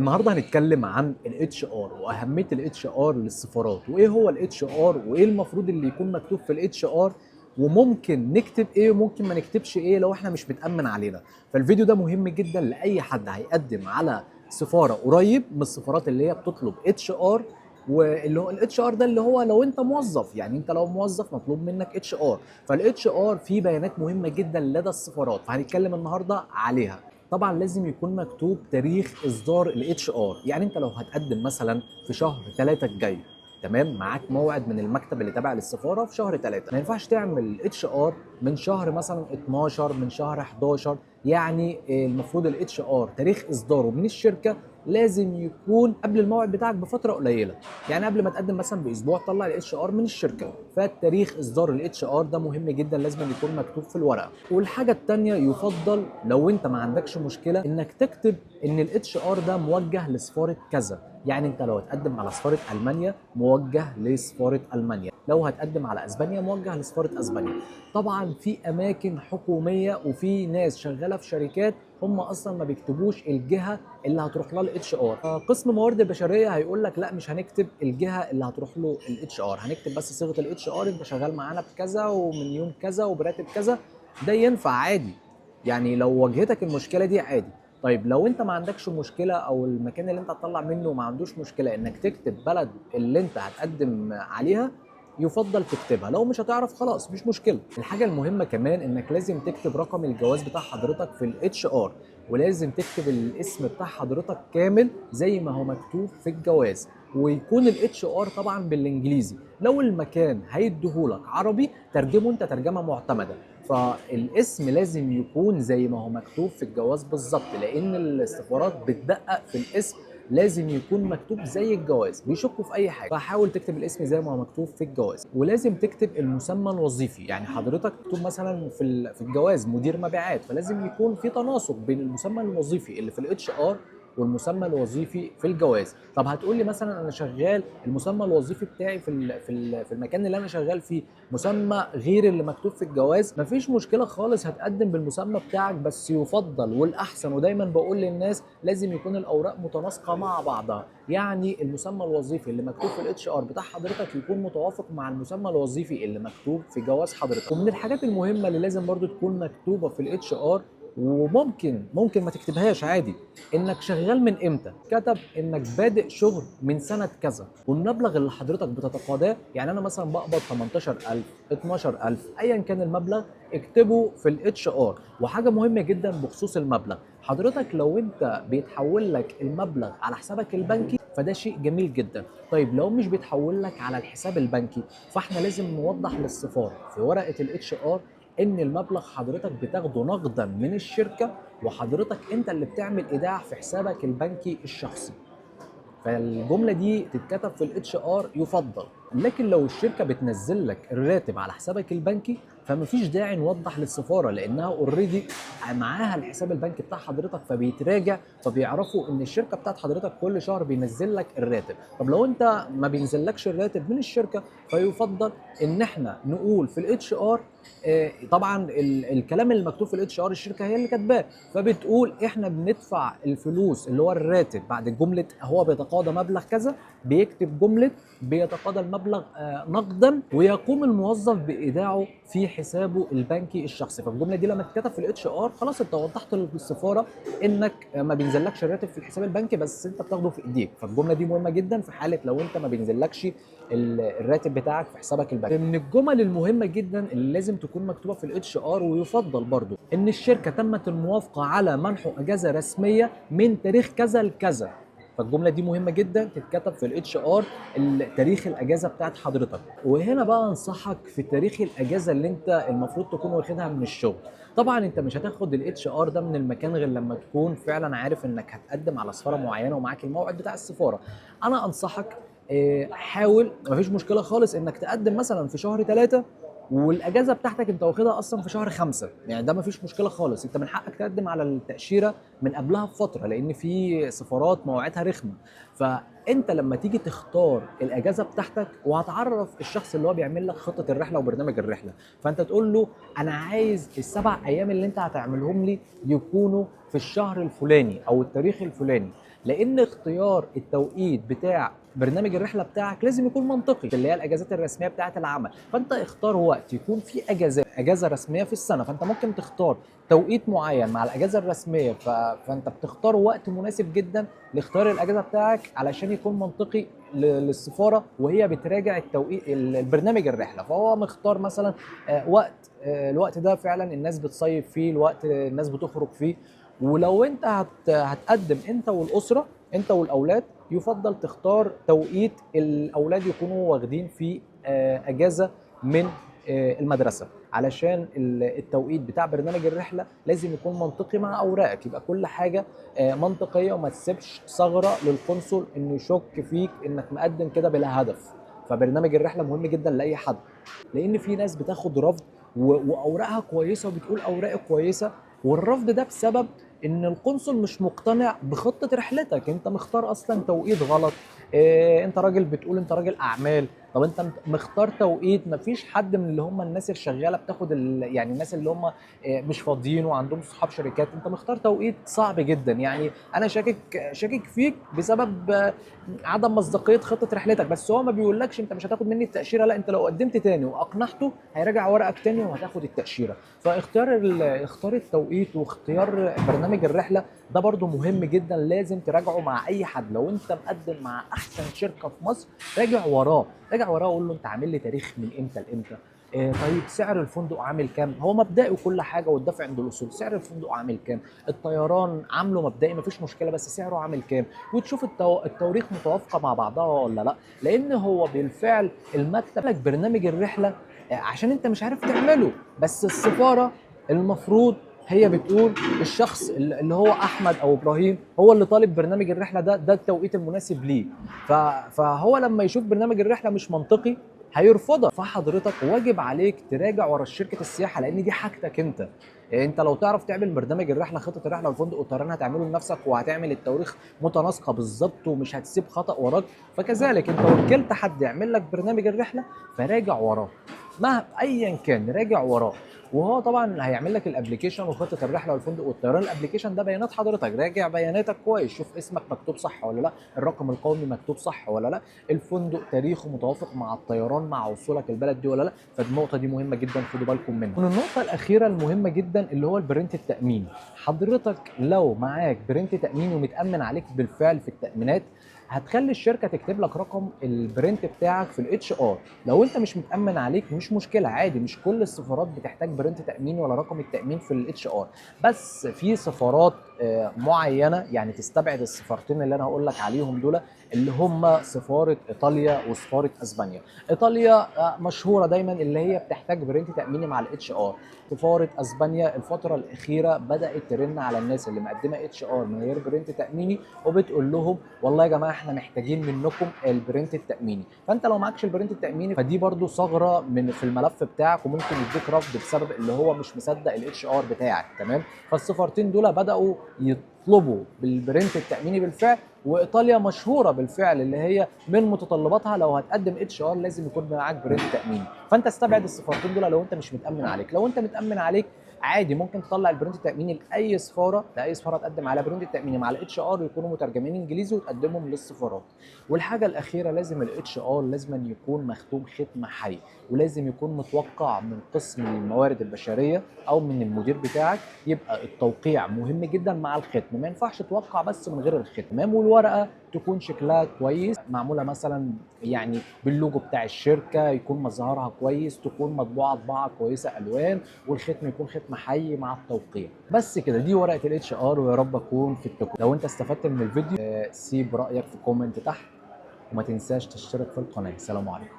النهارده هنتكلم عن ال HR واهمية ال HR للسفارات، وايه هو ال HR، وايه المفروض اللي يكون مكتوب في ال HR، وممكن نكتب ايه وممكن ما نكتبش ايه لو احنا مش متامن علينا. فالفيديو ده مهم جدا لاي حد هيقدم على سفارة قريب من السفارات اللي هي بتطلب HR، واللي هو ال HR ده اللي هو لو انت موظف، يعني انت لو موظف مطلوب منك HR. فال HR فيه بيانات مهمة جدا لدى السفارات، فهنتكلم النهارده عليها. طبعا لازم يكون مكتوب تاريخ اصدار ال HR، يعني انت لو هتقدم مثلا في شهر 3 الجاي، تمام، معاك موعد من المكتب اللي تابع للسفاره في شهر 3، ما ينفعش تعمل HR من شهر مثلا 12، من شهر 11. يعني المفروض ال HR تاريخ اصداره من الشركة لازم يكون قبل الموعد بتاعك بفترة قليله، يعني قبل ما تقدم مثلا باسبوع تطلع ال HR من الشركة. فالتاريخ اصدار ال HR ده مهم جدا، لازم يكون مكتوب في الورقة. والحاجة الثانية، يفضل لو انت ما عندكش مشكلة انك تكتب ان ال HR ده موجه لسفاره كذا، يعني انت لو هتقدم على سفارة المانيا موجه لسفاره المانيا، لو هتقدم على اسبانيا موجه لسفاره اسبانيا. طبعا في اماكن حكومية وفي ناس شغالة في شركات هم اصلا ما بيكتبوش الجهة اللي هتروح لها ال HR. قسم موارد البشرية هيقول لك لا، مش هنكتب الجهة اللي هتروح له ال HR، هنكتب بس صيغة ال HR، انت شغال معانا بكذا ومن يوم كذا وبراتب كذا. ده ينفع عادي، يعني لو واجهتك المشكلة دي عادي. طيب لو انت ما عندكش مشكلة، او المكان اللي انت هتطلع منه ما عندوش مشكلة انك تكتب بلد اللي انت هتقدم عليها، يفضل تكتبها. لو مش هتعرف خلاص مش مشكلة. الحاجة المهمة كمان انك لازم تكتب رقم الجواز بتاع حضرتك في ال HR، ولازم تكتب الاسم بتاع حضرتك كامل زي ما هو مكتوب في الجواز، ويكون ال HR طبعا بالانجليزي. لو المكان هيديهولك عربي ترجمه انت ترجمه معتمدة. فالاسم لازم يكون زي ما هو مكتوب في الجواز بالظبط، لان السفارات بتدقق في الاسم، لازم يكون مكتوب زي الجواز، بيشكوا في اي حاجة. فحاول تكتب الاسم زي ما هو مكتوب في الجواز. ولازم تكتب المسمى الوظيفي، يعني حضرتك مكتوب مثلا في الجواز مدير مبيعات، فلازم يكون في تناسق بين المسمى الوظيفي اللي في ال HR والمسمى الوظيفي في الجواز. طب هتقول لي مثلا انا شغال المسمى الوظيفي بتاعي في المكان اللي انا شغال فيه مسمى غير اللي مكتوب في الجواز، مفيش مشكلة خالص، هتقدم بالمسمى بتاعك، بس يفضل والاحسن، ودايما بقول للناس لازم يكون الاوراق متناسقه مع بعضها، يعني المسمى الوظيفي اللي مكتوب في ال HR بتاع حضرتك يكون متوافق مع المسمى الوظيفي اللي مكتوب في جواز حضرتك. ومن الحاجات المهمة اللي لازم برضو تكون مكتوبة في ال HR، وممكن ما تكتبهاش عادي، انك شغال من امتى، كتب انك بادئ شغل من سنة كذا، والمبلغ اللي حضرتك بتتقاضاه، يعني انا مثلا بقبض 18000، 12000، ايا كان المبلغ اكتبه في ال HR. وحاجه مهمة جدا بخصوص المبلغ، حضرتك لو انت بيتحول لك المبلغ على حسابك البنكي فده شيء جميل جدا. طيب لو مش بيتحول لك على الحساب البنكي، فاحنا لازم نوضح للسفاره في ورقة ال HR ان المبلغ حضرتك بتاخده نقدا من الشركة، وحضرتك انت اللي بتعمل ايداع في حسابك البنكي الشخصي. فالجملة دي تتكتب في ال HR يفضل. لكن لو الشركة بتنزل لك الراتب على حسابك البنكي فمفيش داعي نوضح للسفاره، لانها already معاها الحساب البنكي بتاع حضرتك، فبيتراجع، فبيعرفوا ان الشركة بتاعت حضرتك كل شهر بينزل لك الراتب. طب لو انت ما بينزلكش الراتب من الشركة، فيفضل ان احنا نقول في ال HR، طبعا الكلام اللي مكتوب في ال HR الشركة هي اللي كاتباه، فبتقول احنا بندفع الفلوس اللي هو الراتب، بعد جملة هو بيتقاضى مبلغ كذا بيكتب جملة بيتقاضى المبلغ نقدا ويقوم الموظف بايداعه في حسابه البنكي الشخصي. فالجملة دي لما تتكتب في ال HR خلاص انت وضحت للسفاره انك ما بينزلكش الراتب في الحساب البنكي، بس انت بتاخده في ايديك. فالجملة دي مهمة جدا في حاله لو انت ما بينزلكش الراتب بتاعك في حسابك البنكي. من الجمل المهمة جدا اللي لازم تكون مكتوبة في ال HR، ويفضل برضو ان الشركة تمت الموافقة على منحه اجازه رسمية من تاريخ كذا لكذا. فالجملة دي مهمة جدا تتكتب في ال HR، تاريخ الاجازة بتاعت حضرتك. وهنا بقى انصحك في تاريخ الاجازة اللي انت المفروض تكون واخدها من الشغل. طبعا انت مش هتاخد ال HR ده من المكان غير لما تكون فعلا عارف انك هتقدم على سفارة معينة ومعاك الموعد بتاع السفارة. انا انصحك حاول، مفيش مشكلة خالص انك تقدم مثلا في شهر 3 والاجازه بتاعتك انت واخدها اصلا في شهر 5، يعني ده مفيش مشكلة خالص، انت من حقك تقدم على التاشيره من قبلها بفترة، لان في سفارات مواعيدها رخمة. فانت لما تيجي تختار الاجازة بتاعتك، وهتعرف الشخص اللي هو بيعمل لك خطه الرحلة وبرنامج الرحلة، فانت تقول له انا عايز ال7 ايام اللي انت هتعملهم لي يكونوا في الشهر الفلاني او التاريخ الفلاني. لان اختيار التوقيت بتاع برنامج الرحلة بتاعك لازم يكون منطقي، اللي هي الاجازات الرسمية بتاعه العمل. فانت اختار وقت يكون فيه اجازه رسمية في السنة، فانت ممكن تختار توقيت معين مع الاجازة الرسمية، فانت بتختار وقت مناسب جدا لاختيار الاجازة بتاعك علشان يكون منطقي للسفاره وهي بتراجع التوقيت البرنامج الرحلة. فهو مختار مثلا وقت، الوقت ده فعلا الناس بتصيف فيه، الوقت الناس بتخرج فيه. ولو انت هتقدم انت والاسرة، انت والاولاد، يفضل تختار توقيت الاولاد يكونوا واخدين فيه اجازه من المدرسة، علشان التوقيت بتاع برنامج الرحلة لازم يكون منطقي مع اوراقك، يبقى كل حاجة منطقية، وما تسيبش ثغره للقنصل انه يشك فيك انك مقدم كده بلا هدف. فبرنامج الرحلة مهم جدا لاي حد، لان في ناس بتاخد رفض واوراقها كويسة وبتقول اوراقي كويسة، والرفض ده بسبب ان القنصل مش مقتنع بخطه رحلتك. انت مختار اصلا توقيت غلط، انت راجل بتقول انت راجل اعمال، طب انت مختار توقيت مفيش حد من اللي هم الناس الشغاله بتاخد يعني الناس اللي هم مش فاضيين وعندهم صحاب شركات، انت مختار توقيت صعب جدا. يعني انا شاكك فيك بسبب عدم مصداقية خطه رحلتك. بس هو ما بيقولكش انت مش هتاخد مني التاشيره، لا، انت لو قدمت تاني واقنعته هيراجع ورقك تاني وهتاخد التاشيره. فاختيار اختيار التوقيت واختيار برنامج الرحلة ده برضو مهم جدا، لازم تراجعه مع اي حد. لو انت مقدم مع احسن شركة في مصر راجع وراه، راجع وراه وقول له انت عامل لي تاريخ من امتى لامتى، طيب سعر الفندق عامل كام، هو مبدئي وكل حاجة والدفع عند الوصول، سعر الفندق عامل كام، الطيران عامله مبدئي مفيش مشكلة بس سعره عامل كام، وتشوف التواريخ متوافقة مع بعضها ولا لا. لان هو بالفعل المكتب لك برنامج الرحلة عشان انت مش عارف تعمله، بس السفارة المفروض هي بتقول الشخص اللي هو احمد او ابراهيم هو اللي طالب برنامج الرحلة ده، ده التوقيت المناسب ليه. فهو لما يشوف برنامج الرحلة مش منطقي هيرفضها. فحضرتك واجب عليك تراجع ورا شركة السياحة، لان دي حاجتك انت. انت لو تعرف تعمل برنامج الرحلة، خطه الرحلة والفندق والطيران هتعمله لنفسك، وهتعمل التواريخ متناسقه بالظبط ومش هتسيب خطا وراك. فكذلك انت وكلت حد يعمل لك برنامج الرحلة، فراجع وراه، ما ايا كان راجع وراه، وهو طبعا هيعمل لك ال application وخطه الرحلة والفندق والطيران. ال application ده بيانات حضرتك، راجع بياناتك كويس، شوف اسمك مكتوب صح ولا لا، الرقم القومي مكتوب صح ولا لا، الفندق تاريخه متوافق مع الطيران مع وصولك البلد دي ولا لا. فالنقطه دي مهمة جدا، خدوا بالكم منها. من النقطة الاخيرة المهمة جدا اللي هو ال print التاميني. حضرتك لو معاك print تاميني ومتامن عليك بالفعل في التامينات، هتخلي الشركة تكتب لك رقم ال print بتاعك في ال HR. لو انت مش متامن عليك مش مشكلة، عادي، مش كل السفارات بتحتاج print تامين ولا رقم التامين في ال HR، بس في سفارات معينة، يعني تستبعد السفارتين اللي انا هقول لك عليهم دول، اللي هم سفارة ايطاليا وسفاره اسبانيا. ايطاليا مشهورة دايما اللي هي بتحتاج print تاميني مع ال HR. سفارة اسبانيا الفترة الاخيرة بدات ترن على الناس اللي مقدمه HR من غير print تاميني، وبتقول لهم والله يا جماعة احنا محتاجين منكم ال print التاميني. فانت لو معكش ال print التاميني فدي برضو ثغره من في الملف بتاعك، وممكن يديك رفض بسبب اللي هو مش مصدق ال HR بتاعك، تمام؟ فالسفارتين دول بداوا يطلبوا بال print التاميني بالفعل، وايطاليا مشهورة بالفعل اللي هي من متطلباتها لو هتقدم HR لازم يكون معاك print تاميني. فانت استبعد السفارتين دول لو انت مش متامن عليك. لو انت متامن عليك عادي ممكن تطلع ال print التاميني لاي سفارة، لاي سفارة تقدم على print التاميني مع ال HR ويكونوا مترجمين انجليزي وتقدمهم للسفارات. والحاجة الاخيرة، لازم ال HR لازم يكون مختوم ختم حي، ولازم يكون متوقع من قسم الموارد البشرية او من المدير بتاعك، يبقى التوقيع مهم جدا مع الختم، ما ينفعش توقع بس من غير الختم، تمام؟ والورقة تكون شكلها كويس، معمولة مثلا يعني باللوجو بتاع الشركة، يكون مظهرها كويس، تكون مطبوعة طباعه كويسة الوان، والختم يكون ختم حي مع التوقيع. بس كده، دي ورقة ال HR، ويا رب اكون فدتكم. لو انت استفدت من الفيديو سيب رايك في comment تحت، وما تنساش تشترك في القناة. سلام عليكم.